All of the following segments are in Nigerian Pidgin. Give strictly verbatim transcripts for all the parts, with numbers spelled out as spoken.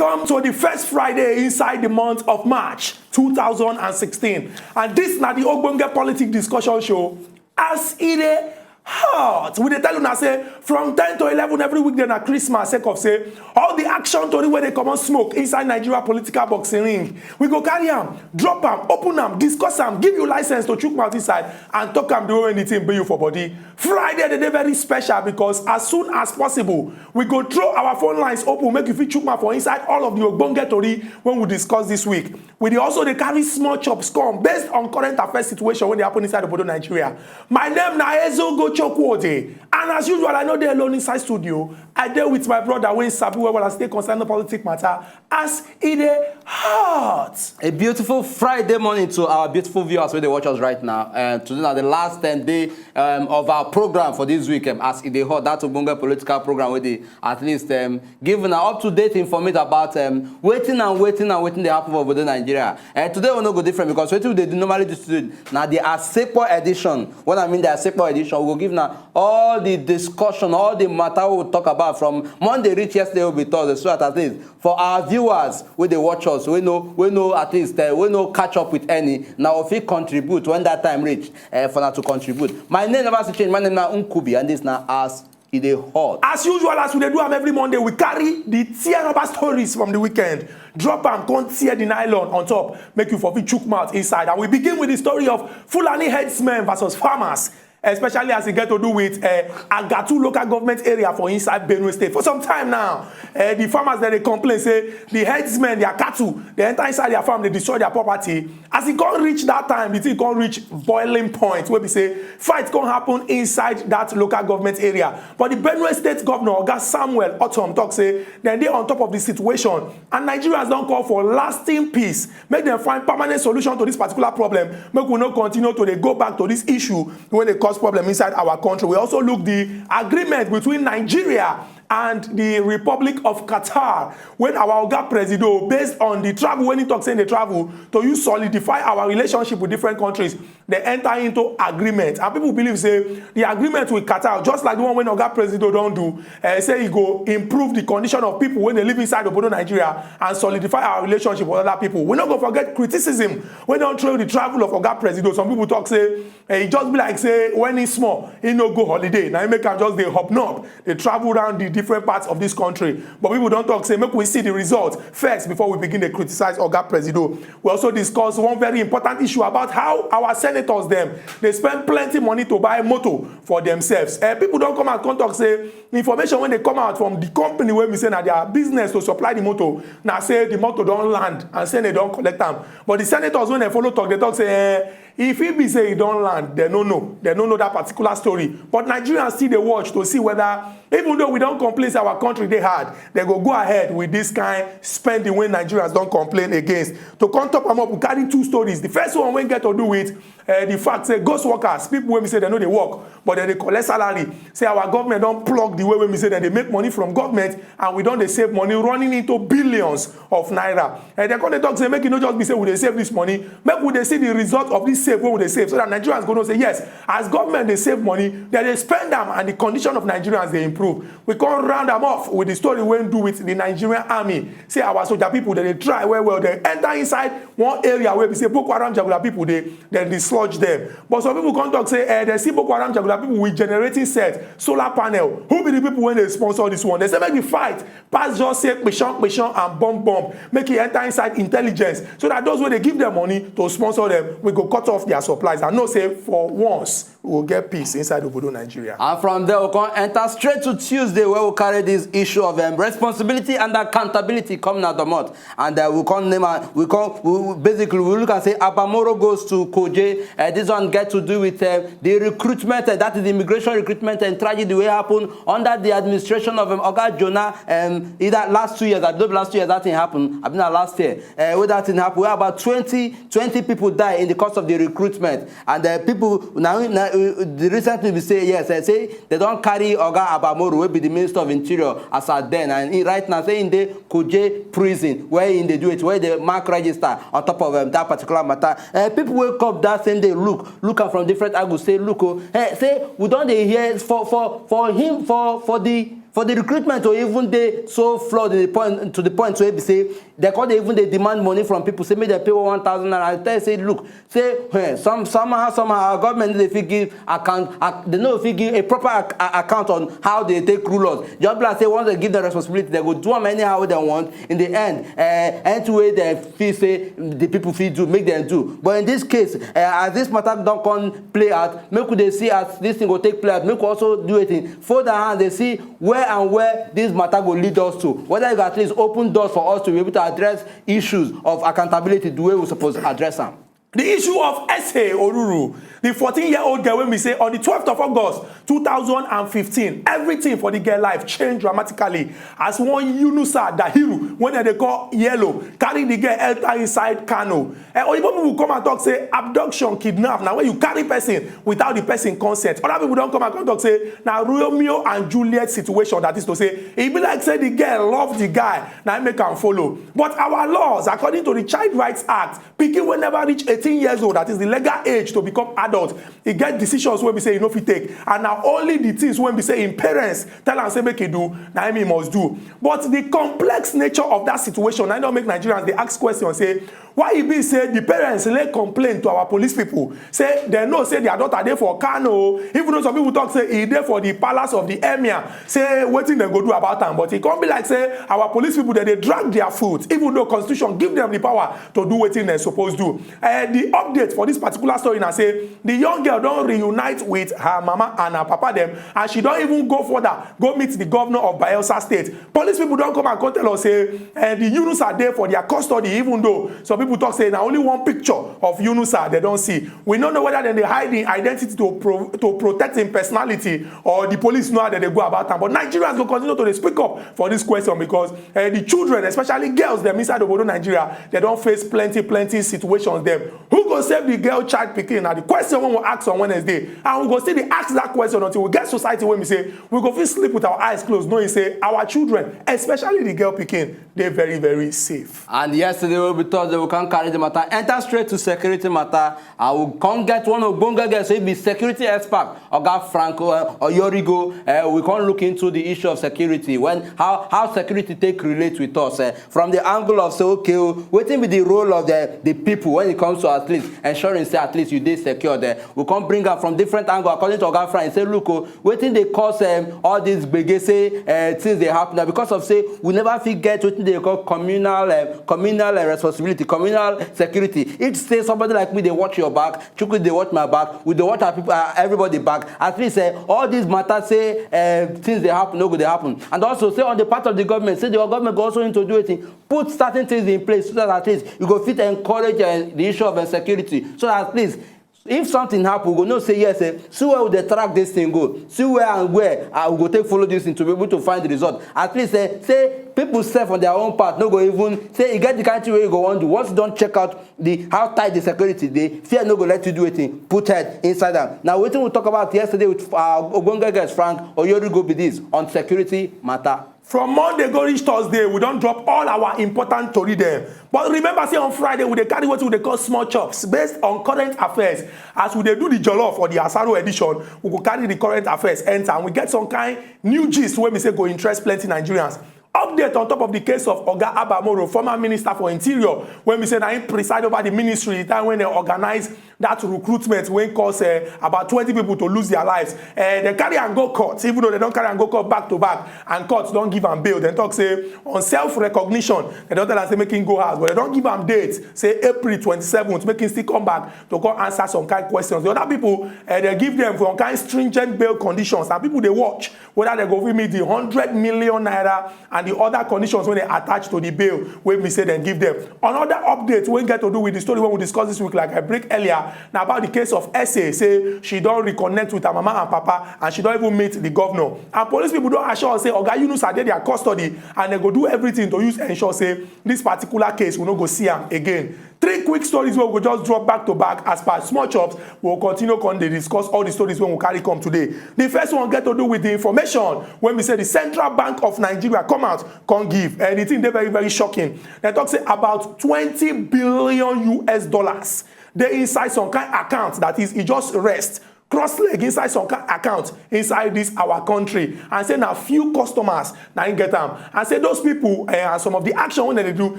Welcome to the first Friday inside the month of March two thousand sixteen. And this na the Ogbonge Politic Discussion Show. As e dey hot, we dey tell una say from ten to eleven every weekday na Christmas, sake of say all the action tori wey dey comot smoke inside Nigeria political boxing ring, we go carry am, drop am, open am, discuss am, give you license to chook mouth inside and talk am the way wey the thing be you for body. Friday dey dey very special because as soon as possible, we go throw our phone lines open, make you fit chook mouth for inside all of the ogbonge tori wey we discuss this week. We dey also dey carry small chops come based on current affairs situation wey dey happen inside obodo Nigeria. My name na Ezeogo Chukwuode, and as usual, I no dey alone inside studio. I dey with my brother wey sabi well well as e dey concern the politic matter, as e dey hot. A beautiful Friday morning to our beautiful viewers wey dey watch us right now. Uh, today na the last ten day um, of our program for this week, um, as e dey hot, that ogbonge political program wey dey at least um, give una up to date informate about um, wetin and wetin and wetin dey happen for obodo Nigeria. And today we no go different because wetin we dey do normally do today na the Asepo edition. What I mean the Asepo edition, we go give una all the discussion, all the matter we talk about from Monday reach yesterday will be Thursday, so that at least for our viewers wey dey watch us, wey no, wey no at least uh, wey no catch up with any, na we fit contribute when that time reach uh, for na to contribute. My name never still change. My name na Nkubi, and this na as e dey hot. As usual, as we dey do am every Monday, we carry the tear rubber stories from the weekend, drop am, come tear the nylon on top, make you for fit chook mouth inside. And we begin with the story of Fulani headsmen versus farmers, especially as e get to do with uh, Agatu local government area for inside Benue State. For some time now, uh, the farmers dem dey complain say the headsmen, their cattle, dey enter inside their farm, dey destroy their property. As e come reach that time, the thing come reach boiling point wey be say fight come happen inside that local government area. But the Benue State governor, Oga Samuel Ortom, talk say dem dey on top of the situation and Nigerians don call for lasting peace, make dem find permanent solution to this particular problem, make we no continue to dey go back to this issue wey dey cause problem inside our country. We also look the agreement between Nigeria and the Republic of Qatar, when our Oga Presido, based on the travel wey he talk say he dey travel, to use solidify our relationship with different countries, dem enter into agreement. And people believe say the agreement with Qatar, just like the one wey Oga Presido don do, uh, say e go improve the condition of people wey dey live inside obodo Nigeria and solidify our relationship with other people. We no go forget criticism wey don trail the travel of Oga Presido. Some people talk say eh, e just be like say when he small, he no go holiday. Na him make am just dey hop knob, dey travel around the different parts of this country. But people don talk say make we see the result first before we begin dey criticize Oga Presido. We also discuss one very important issue about how our senators dem dey spend plenty money to buy motor for themselves. Eh, people don come out come talk say information wey dey come out from the company wey be say na their business to supply the motor, na say the motor don land and say dem don collect am. But the senators wey dem follow talk, dey talk say eh, e fit be say e don land, dem no know, dem no know that particular story. But Nigerians still dey watch to see whether, even though we don complain say our country dey hard, dem go go ahead with this kind spending wey Nigerians don complain against. To come top am up, we carry two stories. The first one wey get to do with uh, the fact say ghost workers, people wey be say dem no dey work but dem dey collect salary, say our government don plug the way wey be say dem dey make money from government, and we don dey save money running into billions of naira. And dem come dey talk say make e no just be say we dey save this money, make we dey see the result of this save wey we dey save, so that Nigerians go know say yes, as government dey save money, dem dey spend am and the condition of Nigerians dey improve. We come round am off with the story wey do with the Nigerian army, say our soldier people dem dey try well well, dem enter inside one area wey be say Boko Haram jaguda people dey, dem dislodge them. But some people come talk say eh, dem see Boko Haram jaguda people with generating set, solar panel. Who be the people wey dey sponsor this one? Dem say make the fight pass just say kpishon kpishon and bomb bomb, make e enter inside intelligence, so that those wey dey give them money to sponsor them, we go cut off their supplies and know say for once we go get peace inside obodo Nigeria. And from there we come enter straight to Tuesday, where we carry this issue of um, responsibility and accountability come na domot. And uh, we come name am, we come we, we- basically we look and say Abamoro goes to Koje. Uh, this one get to do with uh, the recruitment, uh, that is the immigration recruitment and tragedy wey happen under the administration of um, Oga Jonah. Um, either last two years, I believe last two years that thing happen. I believe na last year uh, wey that thing happen, where about twenty, twenty people die in the course of the recruitment. And uh, people now, now uh, the recent thing be say yes, I say they don carry Oga Abamoro, wey be the Minister of Interior as at then, and he right now say in the Kuje prison where in dey do it, where they mark register on top of um, that particular matter. Uh, people wake up that same day, look, look am from different angles, say look, oh, hey, say we don dey hear for for for him for for the For the recruitment to even dey so flawed to the point to the point wey be say they come dey even dey demand money from people, say make dem pay one thousand naira. I tell you say, look, say, eh, some somehow somehow our government no dey fit give account, ac- they no fit give a proper ac- a- account on how they take rule us. Just be like say once they give them responsibility, they go do am anyhow wey they want. In the end, eh, anything wey they feel say the people fit do, make them do. But in this case, eh, as this matter don come play out, make we dey see as this thing go take play out. Make we also do wetin, fold our hand, dey see where and where this matter go lead us to. Whether you go at least open doors for us to be able to address issues of accountability the way we suppose address am. The issue of Ese Oruru, the fourteen-year-old girl, wey be say on the twelfth of August two thousand and fifteen, everything for the girl life changed dramatically as one Yunusa Dahiru, wey dem dey call Yellow, carry the girl enter inside Kano. Eh, oyibo people come and talk say abduction, kidnap, na when you carry person without the person consent. Other people don come and come talk say na Romeo and Juliet situation, that is to say, e be like say the girl love the guy, na im make am follow. But our laws, according to the Child Rights Act, pikin wey never reach eighteen years old, that is the legal age to become adult, e get decisions wey be say e no fit take, and na only the things wey be say im parents tell am say make e do, na im e must do. But the complex nature of that situation na im don make Nigerians dey ask question say, why e be say the parents lay complaint to our police people say dem know say their daughter dey for Kano, even though some people talk say e dey for the palace of the emir, say wetin dem go do about am. But e come be like say our police people, dem dey drag their foot, even though constitution give them the power to do wetin dem suppose do. Eh, the update for this particular story na say the young girl don reunite with her mama and her papa dem, and she don even go further, go meet the governor of Bayelsa State. Police people don come and come tell us say, eh, the Yunusa dey for their custody, even though some people talk say na only one picture of Yunusa dem don see. We no know whether dem dey hide im identity to pro to protect im personality, or the police know how dem dey go about am. But Nigerians go continue to dey speak up for this question because, eh, the children, especially girls dem inside obodo Nigeria, dem don face plenty plenty situations dem. Who go save the girl child pikin? Na the question wey we ask on Wednesday, and we go still dey ask that question until we get society wey be say we go fit sleep with our eyes closed, knowing say our children, especially the girl pikin, dey very very safe. And yesterday wey be Thursday, we come carry the matter enter straight to security matter. I will come get one ogbonge guest wey be security expert, Oga Frank, uh, Oyorigo. Uh, we come look into the issue of security, when how how security take relate with us, uh, from the angle of say, okay, oh, wetin be the role of the the people when it comes to at least ensuring say at least you dey secure there. We come bring am from different angle. According to Oga Frank, he say, look, oh, wetin dey cause, um, all this gbege say, uh, things dey happen na because of say we never fit get wetin dey call communal, um, communal, uh, responsibility, communal security. If say somebody like me dey watch your back, Chukwu dey watch my back, we dey watch our people, uh, everybody back. At least, uh, all these matters say, uh, things dey happen no go dey happen. And also say on the part of the government, say the government go also need to do wetin, put certain things in place so that at least you go fit encourage, uh, the issue of, uh, security, so that at least if something happen, we go know say yes, eh, see where we dey track this thing go, see where and where, uh, we go take follow this thing to be able to find the result. At least, eh, say people sef on their own part no go even say e get the kind thing wey you go wan do. Once you don check out the how tight the security dey, fear no go let you do wetin, put head inside am. Na wetin we talk about yesterday with, uh, ogbonge guest Frank Oyorigo be this on security matter. From Monday go reach Thursday, we don drop all our important tori dem. But remember say on Friday, we dey carry wetin we dey call small chops based on current affairs. As we dey do the jollof for the Asaro edition, we go carry the current affairs enter, and we get some kind new gist wey be say go interest plenty Nigerians. Update on top of the case of Oga Abba Moro, former minister for interior, wey be say na him preside over the ministry the time when they organize that recruitment wey cause, eh, about twenty people to lose their lives. Eh, they carry am go court, even though they don carry am go court back to back, and court don give am bail. They talk say on self recognition, they don tell am say make him go house, but they don give am date, say April twenty-seventh, make him still come back to come answer some kind questions. The other people, eh, they give them some kind stringent bail conditions, and people dey watch whether they go fit meet the hundred million naira and the other conditions wey dey attach to the bail wey be say dem give them. Another update wey get to do with the story wey we discuss this week, like I break earlier, na about the case of Ese, say she don reconnect with her mama and papa, and she don even meet the governor. And police people don assure us say Oga Yunusa dey their custody, and dem go do everything to use ensure say this particular case we no go see am again. Three quick stories wey we go just drop back to back as per small chops. We go continue come dey discuss all the stories wey we carry come today. The first one get to do with the information wey be say the Central Bank of Nigeria come out come give. And the thing dey very very shocking. They talk say about twenty billion U S dollars dey inside some kind account, that is, e just rest cross leg inside some kind account inside this our country, and say na few customers na im get am, and say those people, eh, and some of the action wey dem dey do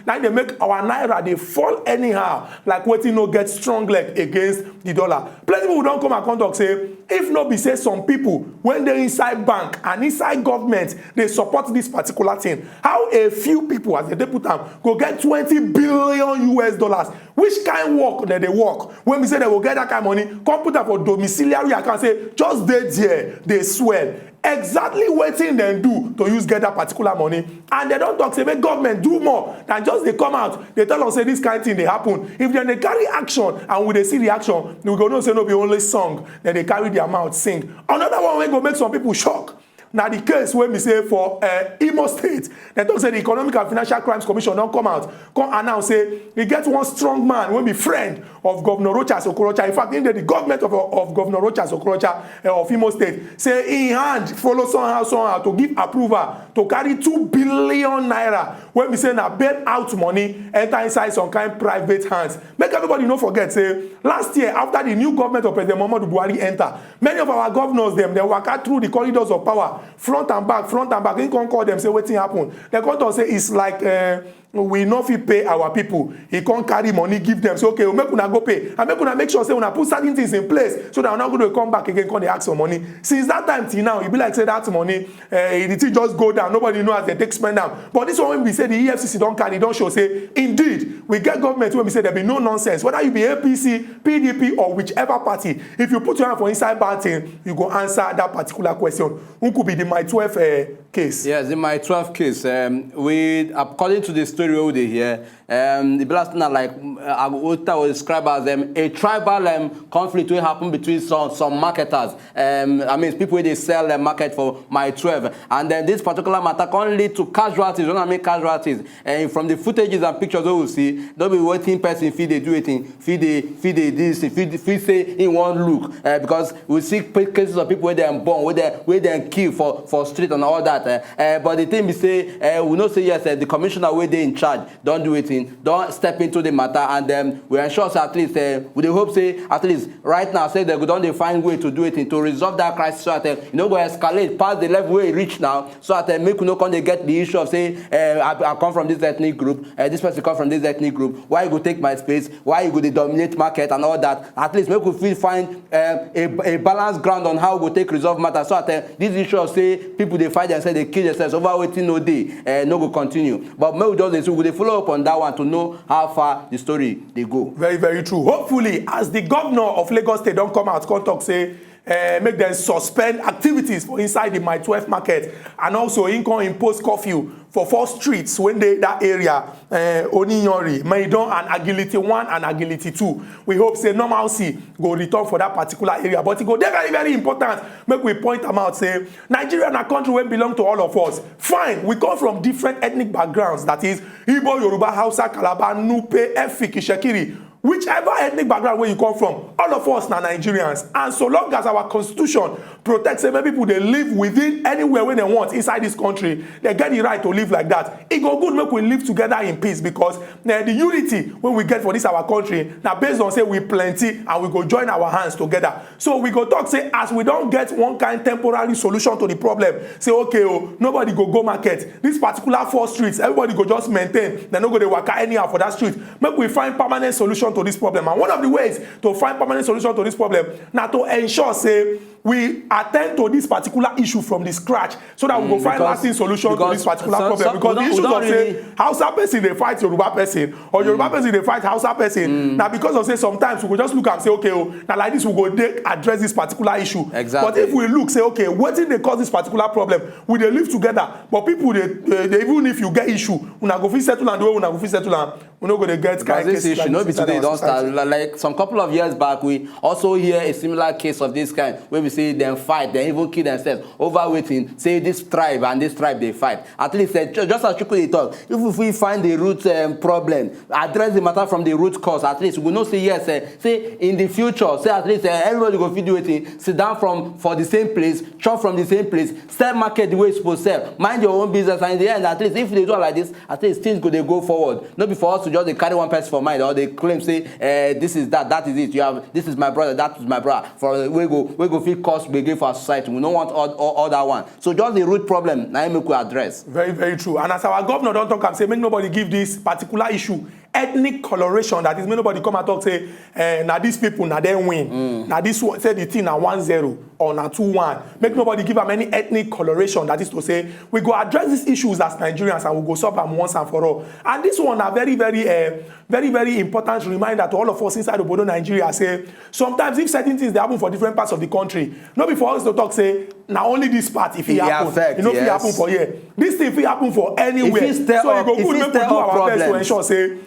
na im dey make our naira dey fall anyhow, like wetin no get strong leg against the dollar. Plenty people don come and come talk say, if no be say some people wey dey inside bank and inside government dey support this particular thing, how a few people, as dem dey put am, go get twenty billion U S dollars? Which kind work dem dey work when be say dem go get that kind money, come put am for domiciliary account, say just dey there dey swell? Exactly wetin dem do to use get that particular money? And dem don talk say make government do more than just dey come out dey tell us say this kind thing dey happen. If dem dey carry action and we dey see reaction, we go know say no be only song dem dey carry their mouth sing. Another one wey go make some people shock na the case wey be say for, eh, Imo State, dem talk say the Economic and Financial Crimes Commission don come out come announce say e get one strong man wey be friend of Governor Rochas Okorocha. In fact, im dey the government of, of Governor Rochas Okorocha, eh, of Imo State, say im hand follow somehow somehow to give approval to carry two billion naira wey be say na bail out money enter inside some kind private hands. Make everybody no forget say last year, after the new government of President Muhammadu Buhari enter, many of our governors dem, dem waka through the corridors of power, front and back, front and back. Im come call dem say wetin happen. Dem come talk say it's like, eh, we no fit pay our people. He come carry money give them, say okay, make una go pay, and make una make sure say una put certain things in place so that una go dey come back again come dey ask for money. Since that time till now, e be like say that money, eh, the thing just go down. Nobody know as dem take spend am. But this one wey be say the E F C C don carry don show say indeed we get government wey be say there be no nonsense. Whether you be A P C, P D P, or whichever party, if you put your hand for inside bad thing, you go answer that particular question. Who could be the my twelve, eh, case? Yes, in my twelve case, um, we, according to the story wey we dey hear, um, the black na like, uh, I go, I go describe as, um, a tribal, um, conflict wey happen between some some marketers. Um, I mean, people wey dey sell, uh, market for my twelve, and then this particular matter come lead to casualties. When I mean casualties, and from the footages and pictures wey we see, no be wetin person fit dey do wetin fit dey fit dey this fit fit say he wan look, uh, because we see pa- cases of people wey dem burn, wey dem wey dem kill for for street and all that. Uh, uh, but the thing be say, uh, we know say yes, uh, the commissioner wey dey in charge don do wetin don step into the matter, and um, we ensure say at least, uh, we dey hope say at least right now say dem go don dey find way to do wetin to resolve that crisis so that, uh, e no go escalate pass the level wey e reach now, so that, uh, make we no come dey get the issue of say, uh, I, I come from this ethnic group, uh, this person come from this ethnic group, why you go take my space, why you go dey dominate market and all that. At least make we fit find, um, a, a balanced ground on how we go take resolve matter so that, uh, this issue of say people dey fight themselves, dey kill themselves over wetin no dey, uh, no go continue. But make we just dey see, we go dey follow up on that one to know how far the story dey go. Very, very true. Hopefully, as the governor of Lagos State don come out come talk say, eh, make dem suspend activities for inside the Mile twelve market, and also im come impose curfew for four streets wey dey that area, eh, Oniyanri, Maidon, and Agility one and Agility two. We hope say normalcy go return for that particular area, but e go dey very, very important make we point am out say Nigeria na country wey belong to all of us. Fine, we come from different ethnic backgrounds, that is Igbo, Yoruba, Hausa, Calabar, Nupe, Efik, Itsekiri. Whichever ethnic background wey you come from, all of us na Nigerians, and so long as our constitution protect say make people dey live within anywhere wey dem want inside this country, dem get the right to live like that. E go good make we live together in peace, because, eh, the unity wey we get for this our country na based on say we plenty and we go join our hands together. So we go talk say as we don get one kind temporary solution to the problem, say okay o, nobody go go market, this particular four streets, everybody go just maintain, dem no go dey waka anyhow for that street. Make we find permanent solution to this problem, and one of the ways to find permanent solution to this problem na to ensure say we attend to this particular issue from the scratch, so that we go find lasting solution to this particular problem. Because the issue of say Hausa person dey fight Yoruba person, or Yoruba person dey fight Hausa person, na because of say sometimes we go just look am say okay o, na like this we go dey address this particular issue. Exactly. But if we look say okay, wetin dey cause this particular problem, we dey live together, but people dey, dey, dey, even if you get issue, una go fit settle am the way una go fit settle am. We no go dey get kind cases like this issue. No be today e don start. Li- like some couple of years back, we also hear a similar case of this kind, wey be say dem fight, dem even kill themselves over wetin, say this tribe and this tribe dey fight. At least, eh, ju- just as Chukwu dey talk, if we fit find the root, um, problem, address the matter from the root cause, at least we know say yes, eh, say in the future, say at least, eh, everybody go fit do wetin, sit down from for the same place, chop from the same place, sell market the way you suppose sell, mind your own business, and in the end, at least if you dey do am like this, at least things go dey go forward. No be for us to just dey carry one person for mind, or dey claim say, eh, this is that, that is it. You have, this is my brother, that is my brother. For we go, we go fit cause gbege for our society. We no want all, all, all that one. So just the root problem, na im make we address. Very, very true. And as our governor don talk am, say make nobody give this particular issue ethnic coloration. That is, make nobody come and talk say, eh, na these people, na dem win. Mm. Na this one, say the thing na one zero or na two one. Make nobody give am any ethnic coloration. That is to say, we go address these issues as Nigerians and we go solve am once and for all. And this one na very, very, uh, very, very important reminder to all of us inside obodo Nigeria. Say sometimes if certain things dey happen for different parts of the country, no be for us to talk say na only this part if it happen. Affect, e no fit happen for here. This thing fit happen for anywhere. So e go good make we do our best to ensure say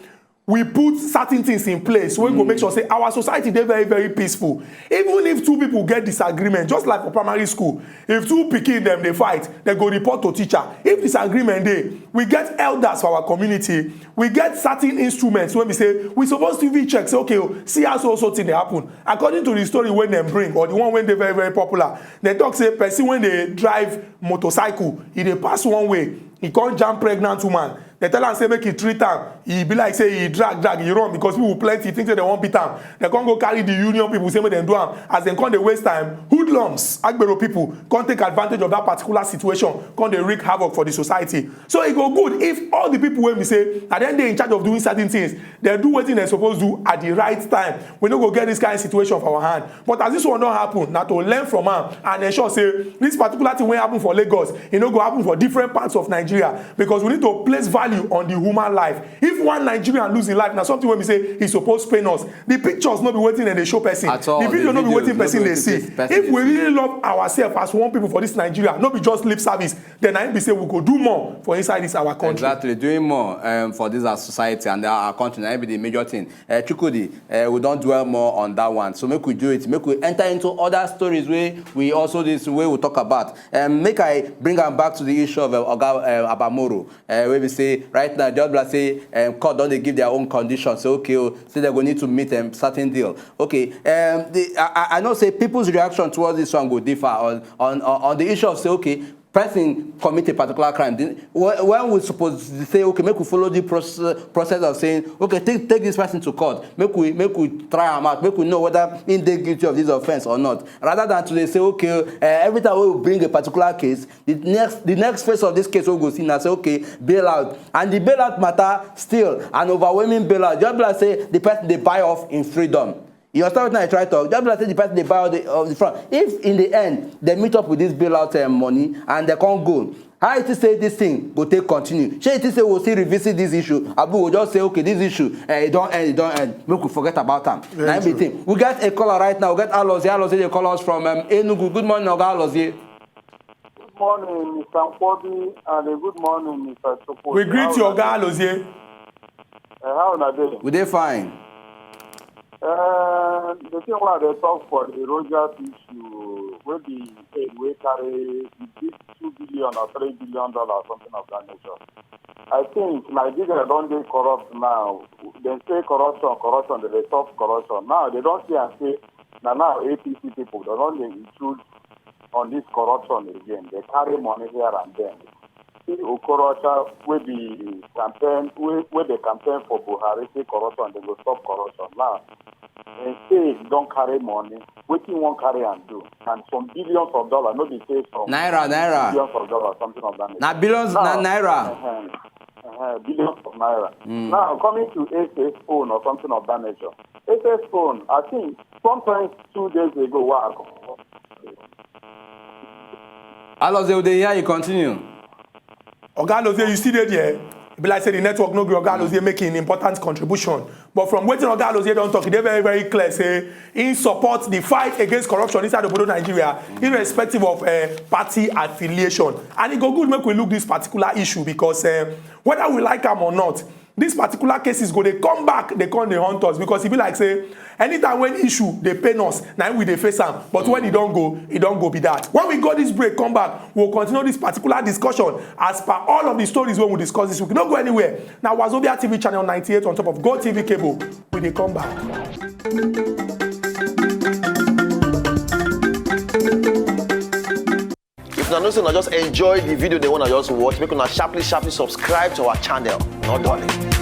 we put certain things in place wey go make sure say our society dey very, very peaceful. Even if two people get disagreement, just like for primary school, if two pikin dem dey fight, dem go report to teacher. If disagreement dey, we get elders for our community, we get certain instruments wey be say we suppose to fit check say, okay o, see how so so thing dey happen. According to the story wey dem bring, or the one wey dey very, very popular, dem talk say person wey dey drive motorcycle, e dey pass one way, e come jam pregnant woman. Dem tell am say make e treat am. E be like say e drag, drag, e run because people plenty think say dem wan beat am. Dem come go carry the union people say make dem do am. As dem come dey waste time, hoodlums, agbero people, come take advantage of that particular situation, come dey wreak havoc for the society. So e go good if all the people wey be say na dem dey in charge of doing certain things, dem do wetin dem suppose do at the right time. We no go get this kind of situation for our hand. But as this one don happen, na to learn from am and ensure say this particular thing wey happen for Lagos, e no go happen for different parts of Nigeria, because we need to place value on the human life. If one Nigerian lose him life, na something wey be say e suppose pain us. The pictures no be wetin dem dey show person. At all. The video no be wetin person dey see. If we really love ourselves as one people for this Nigeria, no be just lip service, then na im be say we go do more for inside this our country. Exactly, doing more, um, for this our society and our country, na im be the major thing. Uh, Chukwudi, uh, we don dwell more on that one. So make we do it. Make we enter into other stories wey we also this wey we talk about. Um, make I bring am back to the issue of, uh, Oga, uh, Abamoro. Uh, wey be say right now, just like say, um, court don dey give their own conditions. Say okay, oh, say dem go need to meet, um, certain deal. Okay, um, the, I, I- I know say people's reaction towards this one go differ on on on on the issue of say okay, person commit a particular crime. The, when, when we suppose say okay, make we follow the process process of saying okay, take take this person to court, make we make we try am out, make we know whether he dey guilty of this offence or not, rather than to dey say okay, uh, every time wey we bring a particular case, the next the next phase of this case wey we go see na say okay, bail out, and the bail out matter still an overwhelming bail out. Just be like say the person dey buy off in freedom. You understand wetin I try talk? Just be like say the person dey buy all the, all the front. If in the end they meet up with this bailout, um, money and they can't go, how it is say this thing go take continue? Shey it is say we'll still revisit this issue? Abi we'll just say okay, this issue, eh, it don't end, it don't end. Make we forget about am. Na everything. We get a caller right now. We get Alozie. Alozie dey call us from, um, Enugu. Good morning, Oga Alozie. Good morning, Mister Nkwobi, and a good morning, Mister Chukwu. We greet you, Oga Alozie. Uh, how una dey? We dey fine. Uh, the thing wey I dey talk for the Rogers issue, wey be aid wey carry the big two billion or three billion dollar or something of that nature. I think Nigeria don dey corrupt now. Dem say corruption, corruption, dem dey solve corruption. Now dem don see am say na now A P C people dem don dey intrude on this corruption again. Dem carry money here and there. See Okorocha wey be campaign, wey wey dey campaign for Buhari, say corruption, dem go stop corruption. Now dem say dem don carry money. Wetin he wan carry am do? And some billions of dollars, no be say some naira, naira. Billions of dollars, something of that nature. Na billions, na naira. Uh-huh, uh-huh, billions of naira. Mm. Now coming to S S phone or something of that nature. S S phone, I think sometimes two days ago, wey I come. Alozie, we dey hear you, continue. Oga Alozie, you still dey there? E be like say the network no gree Oga Alozie make an important contribution. But from wetin Oga Alozie don talk, e dey very, very clear say he support the fight against corruption inside obodo Nigeria, irrespective of, uh, party affiliation. And e go good make we look this particular issue because, uh, whether we like am or not, these particular cases go dey come back, dey come dey haunt us, because e be like say anytime when issue dey pain us, na im we dey face am. But when e don go, e don go be that. When we go this break, come back, we will continue this particular discussion as per all of the stories wey we discuss this week. No go anywhere. Na Wazobia T V channel ninety-eight on top of Go T V cable. We dey come back. If una know say una just enjoy the video dem wey una just watch, make una sharply, sharply subscribe to our channel. No dulling.